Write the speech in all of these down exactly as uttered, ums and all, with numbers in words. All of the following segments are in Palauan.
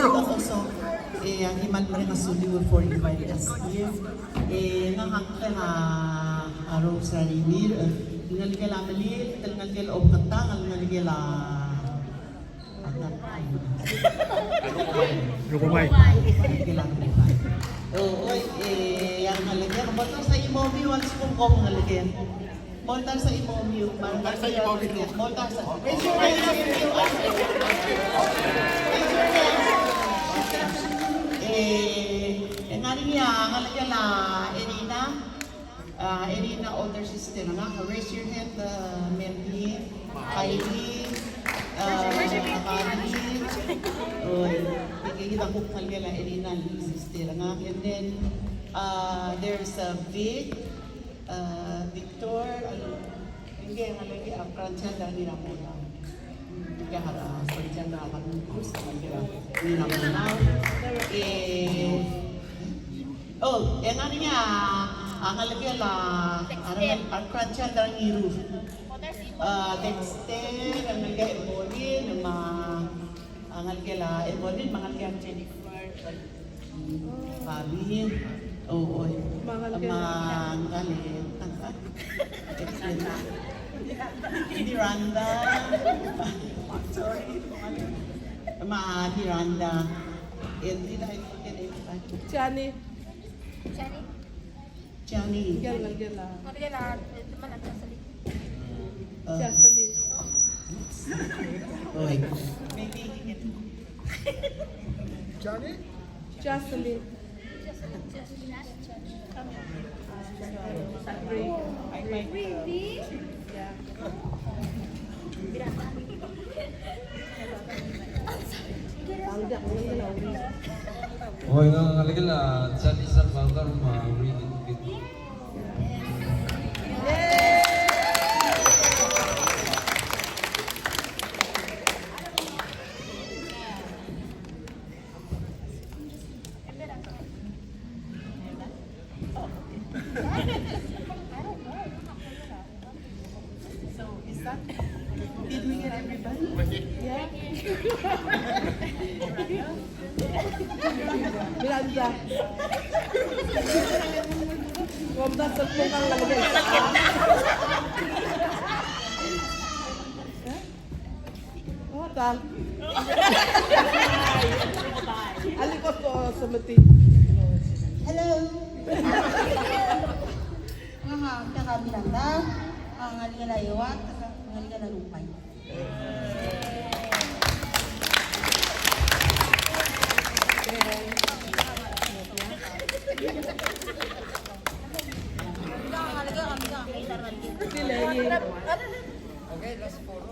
Oso, e, a ki kmal mereng a suliu for inviting us here. E, ngak a ngklel a Robes er a Rimirch, e, ngelekel a Melilt, ngelekel a Obeketang, ngelekel a Rukebai. Rukebai. Ngelekel a Rukebai. O, oi, e, a ngelekel, bo ltars a chimomiu, a lsekum kom ngelekel. Bo ltars a chimomiu, bo ltars a chimomiu, bo ltars a. Raise your hands. Raise your hands. E, e ng ngar er ngii a ngelekel a Erina, a, Erina older sister er ngak, raise your hand, a, Melvin, Kylie, a, Mari. Oi, e kid a kuk ngelekel a Erina, sister er ngak, and then, a, there's a Vic, a, Victor, a, ngii a ngelekel a grandchild er a Ngiramolau. Ngii a grandchild er a Ngiramolau. Ngiramolau. E, o, e ng ngar er ngii a, a ngelekel a, a, a grandchild er a Ngirur. A, Dexter, a ngelekel a Evelyn, me a, a ngelekel a Evelyn, me a ngelekel a Jennifer. Fabi, o, oi. Me a ngelekel a, me a ngelekel a, Miranda. Sorry. Me a Miranda. And did I forget anybody? Johnny. Johnny. Johnny. Ngelekel a, ngelekel a. Ngelekel a, e, teman a Jocelyn. A. Jocelyn. Oi. Maybe he can. Johnny? Jocelyn. Really? Yeah. Oi, ng ngelekel a Charlie Salvador me a Willy. So, is that, did we get everybody? Yeah? Miranda. Kom ta sepung kang lagi. Tal. Alii ko, ko semeti. Hello. Ngak a, ngak a Miranda, a ngelekel a Iwat, ngelekel a Rupai. Okay, last four.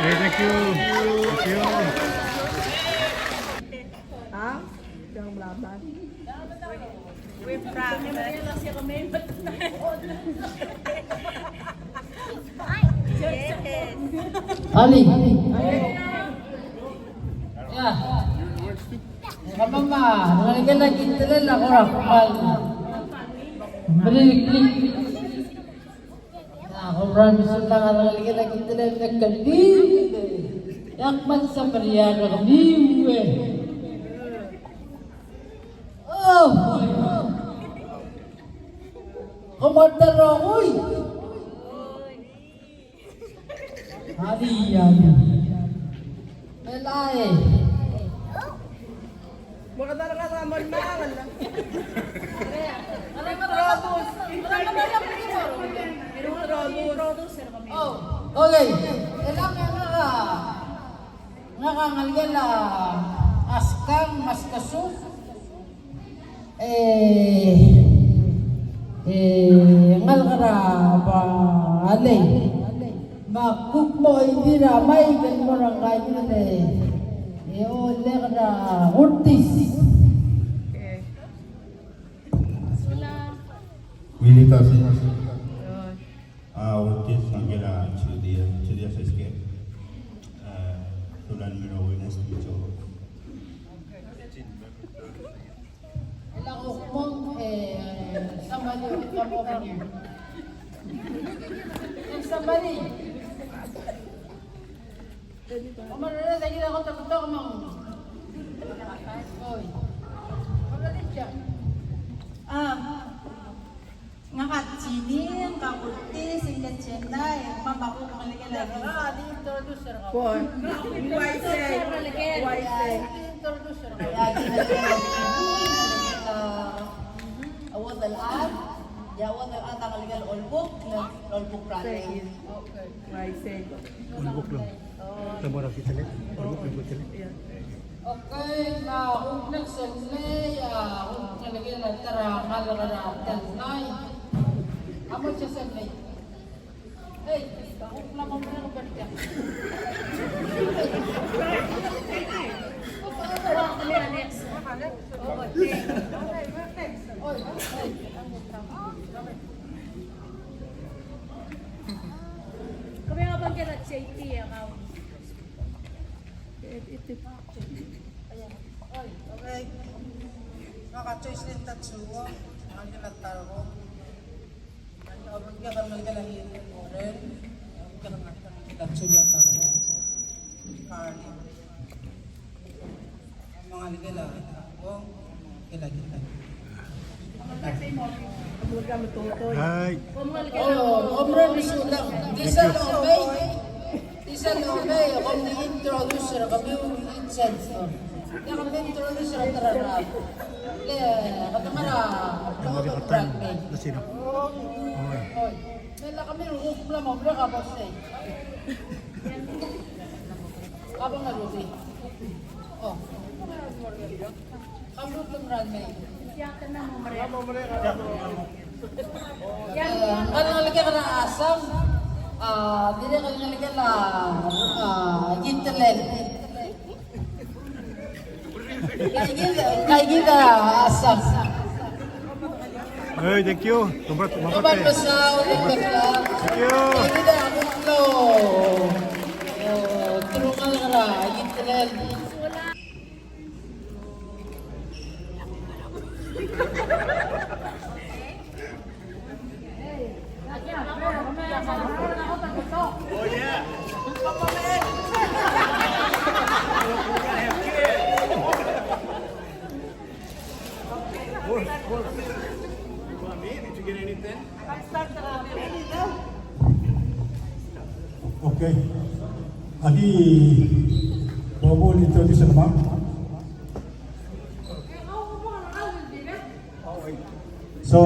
Okay, thank you. Thank you. Ha? Yang melaban. We're proud. Ali. Ya. Kemam a, ng ngelekel a Kintelel a kora kmal. Brilklik. A kora mesulang a ngelekel a Kintelel a keldi. Yak man sa meriar a kemiu e. Oh. Kemam a rokui. Adi, adi. Melai. Mo kata ngar er a mo el mangel. Introduce. Introduce. Oh, okay. Elang, elang, ngak a ngelekel a Askang Maskesuk. E, e, ngalek er a Balei. Me a kuk mo idir a Mike el mo er a Ngaiul e, e, olek er a Urtis. Militas. A, Urtis, ngelekel a Judia, Judia Seske. A, sulang me a Urtis, nice to meet you. Ela ko kmong, e, somebody will come over here. Can somebody? Oi. Ngak a Jeannie, ngak a Kurtis, ngak a Chennai, me a kuk ngelekel a Jeannie. Uaisei, uaisei. A Uodelchad, e a Uodelchad a ngelekel Olbuk, Olbuk Bradley. Uaisei. Olbuk el. Te mo er a Kitele, Olbuk el Kitele. Okay, me a kuk next el mei, a kuk ngelekel a ta er a ngalek er a Telnai. A mo sel mei. Hey, a kuk mla mo merek a bertiang. Oi, oi. Kemam a bengkel a J T e kau. Okay. Ngak a Joycelyn Tatsuo, ngelekel a Tarkong. Ngelekel a Helen Moren, ngelekel a Julia Tarkong. Carly. Ngelekel a Tarkong. Hai. Oh, kom mesulang. Di sel omei, di sel omei, kom introduce er kemiu el Jensen. Ia kom introduce er a ta er a rechad. Le, kede ngar er a, kede ngar er a, le sino. Oi. Oi. Me a kemiu el kuk mla mo merek a bo sei. Ka bo ngar er ngii. Oh. Ka mla mo merek. Eh, ngka el ngelekel a Asang, a, dirrek el ngelekel a, a, Gitelel. Ngka el ngelekel a Asang. Hey, thank you. Thank you. Did you get anything? Okay. Aki bo introduce er kemam. So,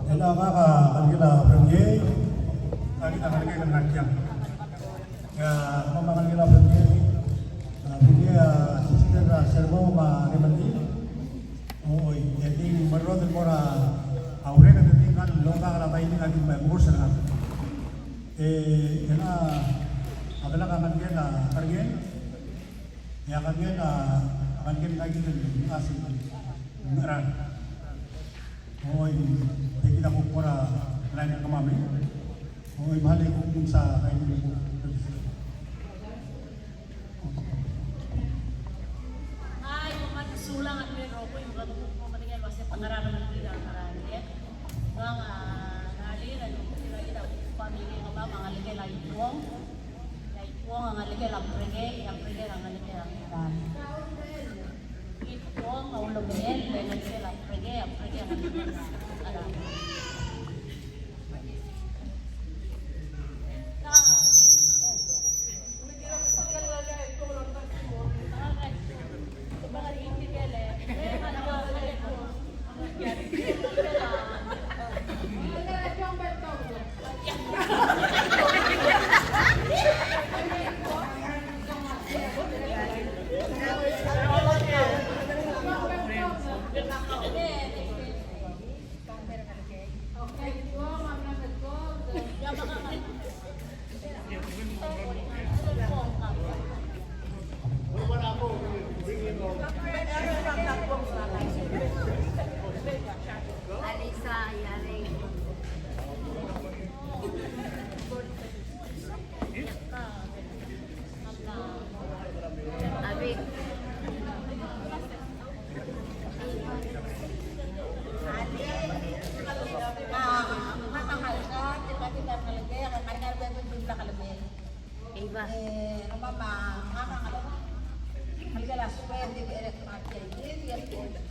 e ngak a ngelekel a Brengei, aki a ngelekel a Ngatiang. Ia, me a ngelekel a Brengei, a Brengei a sister er a Serbo me a Remeli. Oi, e di merreder el mo er a urerek e di ngar er a longkak er a bai el di ngar er a mekurs er ngak. E, e ngak a delak a ngelekel a Kerngel, e a Kerngel a, a ngelekel a Kerngel a si Ngerang. Oi, e kid a kuk mo er a line er kemam e. Oi, me a le kuk msa a line er kemam. Ai, kom kmal mesulang el rokui, me kede kuk mo medengei el uasei te ngar er a rengrir a ngar er a ngii. Me a ngelekel a, ngelekel a family er kemam a ngelekel a Ituong. A Ituong a ngelekel a Brekei, a Brekei a ngelekel a Ngiran. Ituong a ulemechell, e ngelekel a Brekei, a Brekei a ngelekel a Ngiran.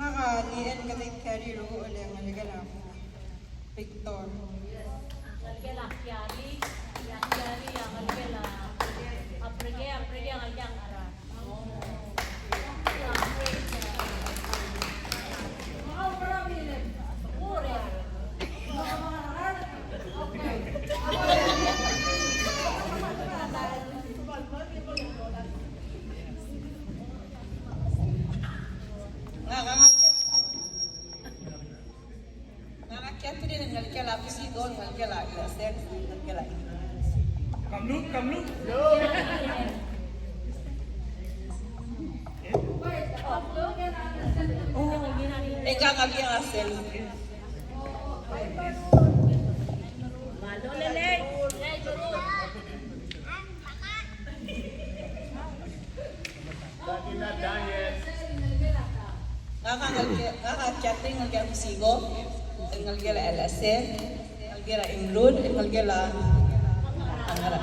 Ngak a Lian Kede Kiari, rokui el ngelekel a Victor. Ngelekel a Kiari, a Kiari a ngelekel a Brege, a Brege a ngelekel a Ngerang. Ngak a Catherine, ngelekel a Bisigo, ngelekel a Ilasek, ngelekel a. Kamluk, kamluk. Eka ngelekel a Sel. Ngak a ngelekel, ngak a Catherine, ngelekel a Bisigo, ngelekel a L S M, ngelekel a Imrud, ngelekel a Angara.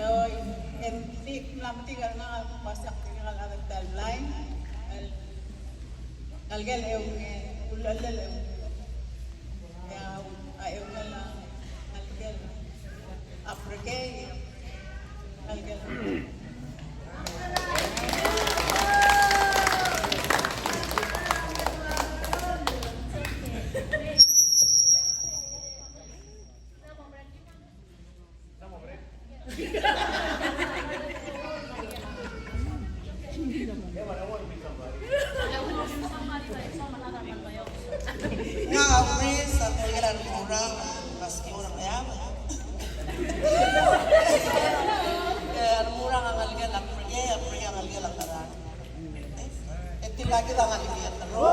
Oi, e ng di mla metik el ngar er a pasak er a timeline. Ngelekel a Eungel, ulelel a Eungel. A Eungel a ngelekel a Brege, ngelekel a Ngak a Grace, a ngelekel a Remurang, maski Urang Eab. E a Remurang a ngelekel a Brege, a Brege a ngelekel a Ngerang. E tirka kid a ngelekel a Ngerang.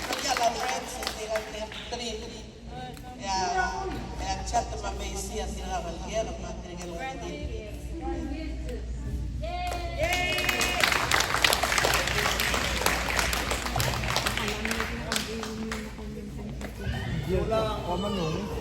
Ngelekel a Grace, e tirka kid a three. Hola, ¿cómo no?